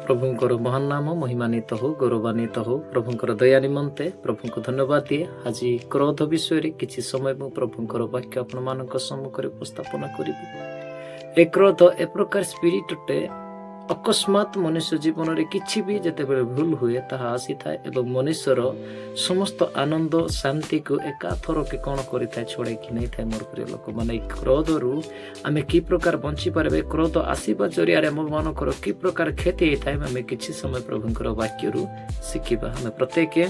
ପ୍ରଭୁଙ୍କର ମହାନ ନାମ ମହିମାନ୍ୱିତ ହଉ, ଗୌରବାନ୍ୱିତ ହଉ। ପ୍ରଭୁଙ୍କର ଦୟା ନିମନ୍ତେ ପ୍ରଭୁଙ୍କୁ ଧନ୍ୟବାଦ ଦିଏ। ଆଜି କ୍ରୋଧ ବିଷୟରେ କିଛି ସମୟ ମୁଁ ପ୍ରଭୁଙ୍କର ବାକ୍ୟ ଆପଣମାନଙ୍କ ସମ୍ମୁଖରେ ଉପସ୍ଥାପନା କରିବି। ଏ କ୍ରୋଧ ଏ ପ୍ରକାର ସ୍ପିରିଟ୍ ଅଟେ, ଅକସ୍ମାତ ମନୁଷ୍ୟ ଜୀବନରେ କିଛି ବି ଯେତେବେଳେ ଭୁଲ ହୁଏ, ତାହା ଆସିଥାଏ ଏବଂ ମନୁଷ୍ୟର ସମସ୍ତ ଆନନ୍ଦ ଶାନ୍ତିକୁ ଏକାଥରକେ କ'ଣ କରିଥାଏ? ଛଡ଼େଇକି ନେଇଥାଏ। ମୋର ପ୍ରିୟ ଲୋକମାନେ, ଏଇ କ୍ରୋଧରୁ ଆମେ କି ପ୍ରକାର ବଞ୍ଚିପାରିବେ, କ୍ରୋଧ ଆସିବା ଜରିଆରେ ଆମ ମାନଙ୍କର କି ପ୍ରକାର କ୍ଷତି ହେଇଥାଏ, ଆମେ କିଛି ସମୟ ପ୍ରଭୁଙ୍କର ବାକ୍ୟରୁ ଶିଖିବା। ଆମେ ପ୍ରତ୍ୟେକ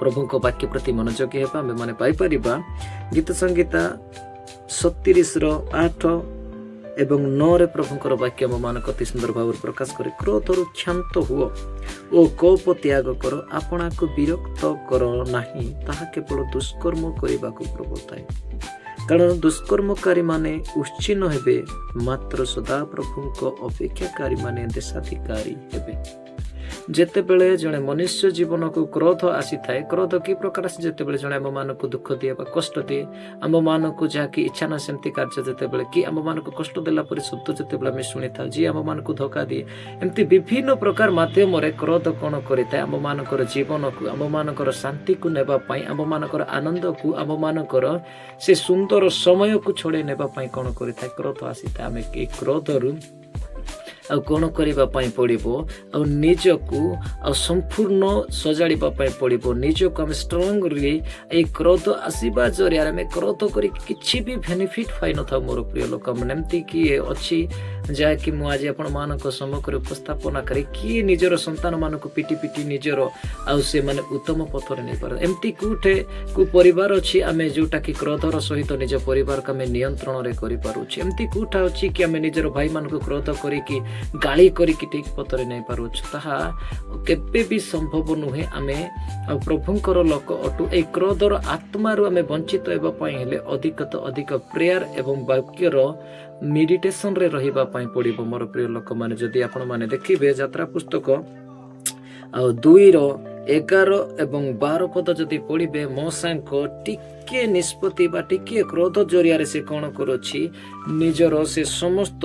ପ୍ରଭୁଙ୍କ ବାକ୍ୟ ପ୍ରତି ମନୋଯୋଗୀ ହେବା। ଆମେ ମାନେ ପାଇପାରିବା ଗୀତ ସଂହିତା 37ର 8 ଏବଂ 9ରେ ପ୍ରଭୁଙ୍କର ବାକ୍ୟ ଆମମାନଙ୍କୁ ଅତି ସୁନ୍ଦର ଭାବରେ ପ୍ରକାଶ କରେ, "କ୍ରୋଧରୁ କ୍ଷାନ୍ତ ହୁଅ ଓ କୋପ ତ୍ୟାଗ କର, ଆପଣାକୁ ବିରକ୍ତ କର ନାହିଁ, ତାହା କେବଳ ଦୁଷ୍କର୍ମ କରିବାକୁ ପ୍ରବର୍ତ୍ତାଏ। କାରଣ ଦୁଷ୍କର୍ମକାରୀମାନେ ଉତ୍ସୀର୍ଣ୍ଣ ହେବେ, ମାତ୍ର ସଦାପ୍ରଭୁଙ୍କ ଅପେକ୍ଷାକାରୀମାନେ ଦେଶାଧିକାରୀ ହେବେ।" ଯେତେବେଳେ ଜଣେ ମନୁଷ୍ୟ ଜୀବନକୁ କ୍ରୋଧ ଆସିଥାଏ, କ୍ରୋଧ କି ପ୍ରକାର ଆସେ? ଯେତେବେଳେ ଜଣେ ଆମମାନଙ୍କୁ ଦୁଃଖ ଦିଏ ବା କଷ୍ଟ ଦିଏ, ଆମମାନଙ୍କୁ ଯାହାକି ଇଚ୍ଛା ନା ସେମିତି କାର୍ଯ୍ୟ ଯେତେବେଳେ କି ଆମମାନଙ୍କୁ କଷ୍ଟ ଦେଲା ପରି ଶବ୍ଦ ଯେତେବେଳେ ଆମେ ଶୁଣିଥାଉ, ଯିଏ ଆମମାନଙ୍କୁ ଧୋକା ଦିଏ, ଏମିତି ବିଭିନ୍ନ ପ୍ରକାର ମାଧ୍ୟମରେ କ୍ରୋଧ କ'ଣ କରିଥାଏ? ଆମମାନଙ୍କର ଜୀବନକୁ, ଆମମାନଙ୍କର ଶାନ୍ତିକୁ ନେବା ପାଇଁ, ଆମମାନଙ୍କର ଆନନ୍ଦକୁ, ଆମମାନଙ୍କର ସେ ସୁନ୍ଦର ସମୟକୁ ଛଡ଼େଇ ନେବା ପାଇଁ କ'ଣ କରିଥାଏ? କ୍ରୋଧ ଆସିଥାଏ। ଆମେ ଏଇ କ୍ରୋଧରୁ ଆଉ କ'ଣ କରିବା ପାଇଁ ପଡ଼ିବ? ଆଉ ନିଜକୁ ଆଉ ସମ୍ପୂର୍ଣ୍ଣ ସଜାଡ଼ିବା ପାଇଁ ପଡ଼ିବ। ନିଜକୁ ଆମେ ଷ୍ଟ୍ରଙ୍ଗଲି ଏଇ କ୍ରୋଧ ଆସିବା ଜରିଆରେ ଆମେ କ୍ରୋଧ କରିକି କିଛି ବି ବେନିଫିଟ୍ ପାଇନଥାଉ। ମୋର ପ୍ରିୟ ଲୋକମାନେ, ଏମିତି କିଏ ଅଛି ଯାହାକି ମୁଁ ଆଜି ଆପଣମାନଙ୍କ ସମ୍ମୁଖରେ ଉପସ୍ଥାପନା କରେ, କିଏ ନିଜର ସନ୍ତାନମାନଙ୍କୁ ପିଟି ପିଟି ନିଜର ଆଉ ସେମାନେ ଉତ୍ତମ ପଥରେ ନେଇପାରନ୍ତି? ଏମିତି କୋଉଠେ କୋଉ ପରିବାର ଅଛି ଆମେ ଯୋଉଟାକି କ୍ରୋଧର ସହିତ ନିଜ ପରିବାରକୁ ଆମେ ନିୟନ୍ତ୍ରଣରେ କରିପାରୁଛୁ? ଏମିତି କୋଉଠା ଅଛି କି ଆମେ ନିଜର ଭାଇମାନଙ୍କୁ କ୍ରୋଧ କରିକି, ଗାଳି କରିକି ଠିକ ପଥରେ ନେଇପାରୁଛୁ? ତାହା କେବେ ବି ସମ୍ଭବ ନୁହେଁ। ଆମେ ଆଉ ପ୍ରଭୁଙ୍କର ଲୋକ ଅଟୁ। ଏଇ କ୍ରୋଧର ଆତ୍ମାରୁ ଆମେ ବଞ୍ଚିତ ହେବା ପାଇଁ ହେଲେ ଅଧିକ ତ ଅଧିକ ପ୍ରେୟାର ଏବଂ ବାକ୍ୟର ମେଡିଟେସନରେ ରହିବା ପାଇଁ ପଡ଼ିବ। ମୋର ପ୍ରିୟ ଲୋକମାନେ, ଯଦି ଆପଣମାନେ ଦେଖିବେ ଯାତ୍ରା ପୁସ୍ତକ ଆଉ 2ର 11 ଏବଂ 12 ପଦ ଯଦି ପଢ଼ିବେ, ମୋଶାଙ୍କ ଟିକେ ନିଷ୍ପତ୍ତି ବା ଟିକିଏ କ୍ରୋଧ ଜରିଆରେ ସେ କ'ଣ କରୁଛି? ନିଜର ସେ ସମସ୍ତ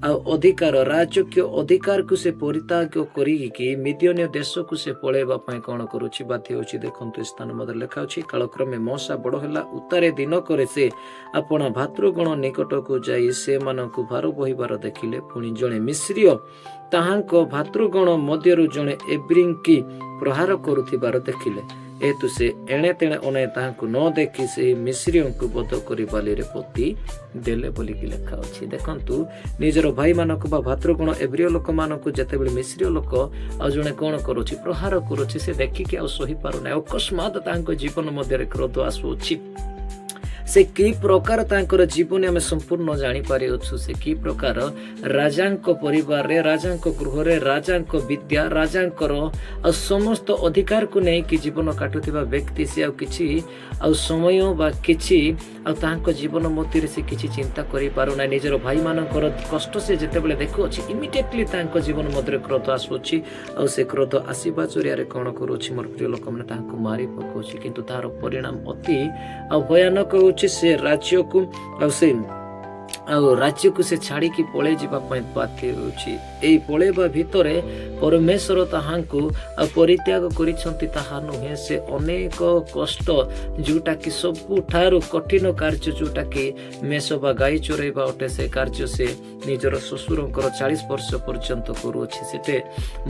ଆଉ ଅଧିକାର, ରାଜକୀୟ ଅଧିକାରକୁ ସେ ପରିତ୍ୟାଗ କରିକି ମିଦିୟନୀୟ ଦେଶକୁ ସେ ପଳେଇବା ପାଇଁ କ'ଣ କରୁଛି? ବାଧ୍ୟ ହେଉଛି। ଦେଖନ୍ତୁ, ଏ ସ୍ଥାନ ମଧ୍ୟରେ ଲେଖା ଅଛି, "କାଳକ୍ରମେ ମୋଶା ବଡ଼ ହେଲା। ଉତ୍ତାରେ ଦିନକରେ ସେ ଆପଣା ଭ୍ରାତୃଗଣ ନିକଟକୁ ଯାଇ ସେମାନଙ୍କୁ ଭାର ବୋହିବାର ଦେଖିଲେ। ପୁଣି ଜଣେ ମିଶ୍ରୀୟ ତାହାଙ୍କ ଭ୍ରାତୃଗଣ ମଧ୍ୟରୁ ଜଣେ ଏବ୍ରୀକି ପ୍ରହାର କରୁଥିବାର ଦେଖିଲେ। ଏହେତୁ ସେ ଏଣେ ତେଣେ ଅନାଇ ତାହାଙ୍କୁ ନ ଦେଖି ସେହି ମିଶ୍ରୀୟଙ୍କୁ ବଧ କରି ବାଲିରେ ପୋତି ଦେଲେ" ବୋଲିକି ଲେଖା ଅଛି। ଦେଖନ୍ତୁ, ନିଜର ଭାଇମାନଙ୍କୁ ବା ଭ୍ରାତୃଗଣ ଏବ୍ରିୟ ଲୋକମାନଙ୍କୁ ଯେତେବେଳେ ମିଶ୍ରୀୟ ଲୋକ ଆଉ ଜଣେ କ'ଣ କରୁଛି? ପ୍ରହାର କରୁଛି, ସେ ଦେଖିକି ଆଉ ସହିପାରୁନାହିଁ। ଅକସ୍ମାତ ତାଙ୍କ ଜୀବନ ମଧ୍ୟରେ କ୍ରୋଧ ଆସୁଅଛି। ସେ କି ପ୍ରକାର ତାଙ୍କର ଜୀବନୀ ଆମେ ସମ୍ପୂର୍ଣ୍ଣ ଜାଣିପାରିଅଛୁ। ସେ କି ପ୍ରକାର ରାଜାଙ୍କ ପରିବାରରେ, ରାଜାଙ୍କ ଗୃହରେ, ରାଜାଙ୍କ ବିଦ୍ୟା, ରାଜାଙ୍କର ଆଉ ସମସ୍ତ ଅଧିକାରକୁ ନେଇକି ଜୀବନ କାଟୁଥିବା ବ୍ୟକ୍ତି, ସେ ଆଉ କିଛି ଆଉ ସମୟ ବା କିଛି ଆଉ ତାଙ୍କ ଜୀବନ ମଧ୍ୟରେ ସେ କିଛି ଚିନ୍ତା କରିପାରୁନାହିଁ। ନିଜର ଭାଇମାନଙ୍କର କଷ୍ଟ ସେ ଯେତେବେଳେ ଦେଖୁଅଛି, ଇମିଡ଼ିଏଟଲି ତାଙ୍କ ଜୀବନ ମଧ୍ୟରେ କ୍ରୋଧ ଆସୁଅଛି। ଆଉ ସେ କ୍ରୋଧ ଆସିବା ଜରିଆରେ କ'ଣ କରୁଛି? ମୋର ପ୍ରିୟ ଲୋକମାନେ, ତାହାକୁ ମାରି ପକାଉଛି। କିନ୍ତୁ ତାହାର ପରିଣାମ ଅତି ଆଉ ଭୟାନକ ହେଉଛି। ସେ ରାଜ୍ୟକୁ ଆଉ ରାଜ୍ୟକୁ ସେ ଛାଡ଼ିକି ପଳେଇ ଯିବା ପାଇଁ ବାଧ୍ୟ ହେଉଛି। ଏଇ ପଳେଇବା ଭିତରେ ପରମେଶ୍ୱର ତାହାଙ୍କୁ ଆଉ ପରିତ୍ୟାଗ କରିଛନ୍ତି ତାହା ନୁହେଁ। ସେ ଅନେକ କଷ୍ଟ, ଯୋଉଟାକି ସବୁଠାରୁ କଠିନ କାର୍ଯ୍ୟ, ଯୋଉଟାକି ମେଷ ବା ଗାଈ ଚରେଇବା ଅଟେ, ସେ କାର୍ଯ୍ୟ ସେ ନିଜର ଶ୍ୱଶୁରଙ୍କର 40 ବର୍ଷ ପର୍ଯ୍ୟନ୍ତ କରୁଅଛି। ସେଠି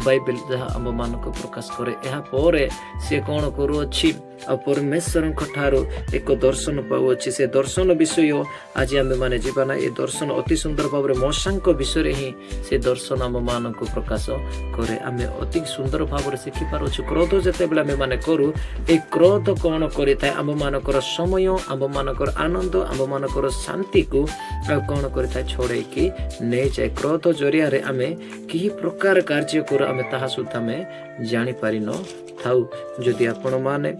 ବାଇବେଲ ଯାହା ଆମ୍ଭମାନଙ୍କୁ ପ୍ରକାଶ କରେ। ଏହା ପରେ ସେ କ'ଣ କରୁଅଛି? ଆଉ ପରମେଶ୍ୱରଙ୍କ ଠାରୁ ଏକ ଦର୍ଶନ ପାଉଅଛି। ସେ ଦର୍ଶନ ବିଷୟ ଆଜି ଆମେମାନେ ଯିବା ନା। ଏ ଦର୍ଶନ ଅତି ସୁନ୍ଦର ଭାବରେ ମୋଶାଙ୍କ ବିଷୟରେ ହିଁ ସେ ଦର୍ଶନ ଆମମାନଙ୍କୁ ପ୍ରକାଶ କରେ। ଆମେ ଅତି ସୁନ୍ଦର ଭାବରେ ଶିଖିପାରୁଛୁ, କ୍ରୋଧ ଯେତେବେଳେ ଆମେମାନେ କରୁ, ଏ କ୍ରୋଧ କ'ଣ କରିଥାଏ? ଆମମାନଙ୍କର ସମୟ, ଆମମାନଙ୍କର ଆନନ୍ଦ, ଆମମାନଙ୍କର ଶାନ୍ତିକୁ ଆଉ କ'ଣ କରିଥାଏ? ଛଡ଼େଇକି ନେଇଯାଏ। କ୍ରୋଧ ଜରିଆରେ ଆମେ କି ପ୍ରକାର କାର୍ଯ୍ୟ କରୁ, ଆମେ ତାହା ସୁଦ୍ଧା ଆମେ ଜାଣିପାରିନଥାଉ। ଯଦି ଆପଣମାନେ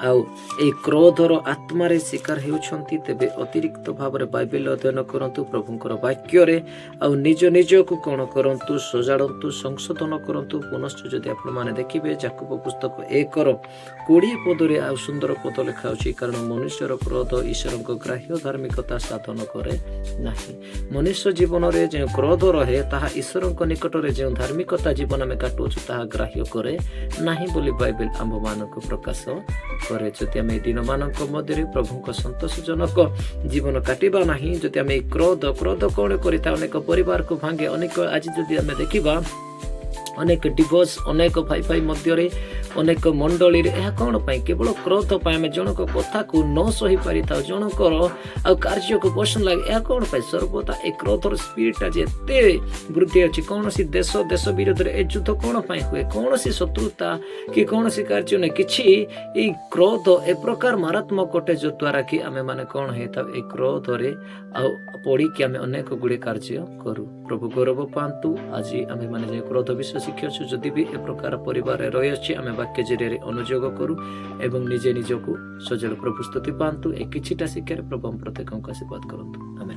ଆଉ ଏଇ କ୍ରୋଧର ଆତ୍ମାରେ ଶିକାର ହେଉଛନ୍ତି, ତେବେ ଅତିରିକ୍ତ ଭାବରେ ବାଇବେଲ ଅଧ୍ୟୟନ କରନ୍ତୁ ପ୍ରଭୁଙ୍କର ବାକ୍ୟରେ, ଆଉ ନିଜ ନିଜକୁ କ'ଣ କରନ୍ତୁ? ସଜାଡ଼ନ୍ତୁ, ସଂଶୋଧନ କରନ୍ତୁ। ପୁନଶ୍ଚ ଯଦି ଆପଣମାନେ ଦେଖିବେ, ଯାକୁବ ପୁସ୍ତକ 1ର 20 ପଦରେ ଆଉ ସୁନ୍ଦର ପଦ ଲେଖା ଅଛି, କାରଣ ମନୁଷ୍ୟର କ୍ରୋଧ ଈଶ୍ୱରଙ୍କ ଗ୍ରାହ୍ୟ ଧାର୍ମିକତା ସାଧନ କରେ ନାହିଁ। ମନୁଷ୍ୟ ଜୀବନରେ ଯେଉଁ କ୍ରୋଧ ରହେ, ତାହା ଈଶ୍ୱରଙ୍କ ନିକଟରେ ଯେଉଁ ଧାର୍ମିକତା ଜୀବନ ଆମେ କାଟୁଅଛୁ, ତାହା ଗ୍ରାହ୍ୟ କରେ ନାହିଁ ବୋଲି ବାଇବେଲ ଆମ୍ଭମାନଙ୍କୁ ପ୍ରକାଶ କରେ। ଯଦି ଆମେ ଏଇ ଦିନମାନଙ୍କ ମଧ୍ୟରେ ପ୍ରଭୁଙ୍କ ସନ୍ତୋଷଜନକ ଜୀବନ କାଟିବା ନାହିଁ, ଯଦି ଆମେ ଏଇ କ୍ରୋଧ, କ୍ରୋଧ କ'ଣ କରିଥାଏ? ଅନେକ ପରିବାରକୁ ଭାଙ୍ଗେ। ଅନେକ ଆଜି ଯଦି ଆମେ ଦେଖିବା, ଅନେକ ଡିଭୋର୍ସ, ଅନେକ ଭାଇ ଭାଇ ମଧ୍ୟରେ, ଅନେକ ମଣ୍ଡଳୀରେ, ଏହା କ'ଣ ପାଇଁ? କେବଳ କ୍ରୋଧ ପାଇଁ। ଆମେ ଜଣଙ୍କ କଥାକୁ ନ ସହି ପାରିଥାଉ, ଜଣଙ୍କର ଆଉ କାର୍ଯ୍ୟକୁ ପସନ୍ଦ ଲାଗେ। ଏହା କ'ଣ ପାଇଁ? ସର୍ବଦା ଏ କ୍ରୋଧର ସ୍ପିରିଟ୍ ଆଜି ଏତେ ବୃଦ୍ଧି ଅଛି। କୌଣସି ଦେଶ ଦେଶ ବିରୋଧରେ ଏ ଯୁଦ୍ଧ କ'ଣ ପାଇଁ ହୁଏ? କୌଣସି ଶତ୍ରୁତା କି କୌଣସି କାର୍ଯ୍ୟ ନାହିଁ କିଛି। ଏଇ କ୍ରୋଧ ଏ ପ୍ରକାର ମାରାତ୍ମକ ଅଟେ, ଯଦ୍ୱାରା କି ଆମେମାନେ କ'ଣ ହେଇଥାଉ? ଏଇ କ୍ରୋଧରେ ଆଉ ପଡ଼ିକି ଆମେ ଅନେକ ଗୁଡ଼ିଏ କାର୍ଯ୍ୟ କରୁ। ପ୍ରଭୁ ଗୌରବ ପାଆନ୍ତୁ। ଆଜି ଆମେମାନେ ଯେଉଁ କ୍ରୋଧ ବିଷୟ ଶିଖିଅଛୁ, ଯଦି ବି ଏ ପ୍ରକାର ପରିବାରରେ ରହିଅଛି, ଆମେ ବାକ୍ୟ ଜରିଆରେ ଅନୁଯୋଗ କରୁ ଏବଂ ନିଜେ ନିଜକୁ ସଜାଡ଼ୁ। ପ୍ରଭୁ ସ୍ତୁତି ପାଆନ୍ତୁ। ଏ କିଛିଟା ଶିକ୍ଷାରେ ପ୍ରଭୁ ଆମ ପ୍ରତ୍ୟେକଙ୍କୁ ଆଶୀର୍ବାଦ କରନ୍ତୁ। ଆମେ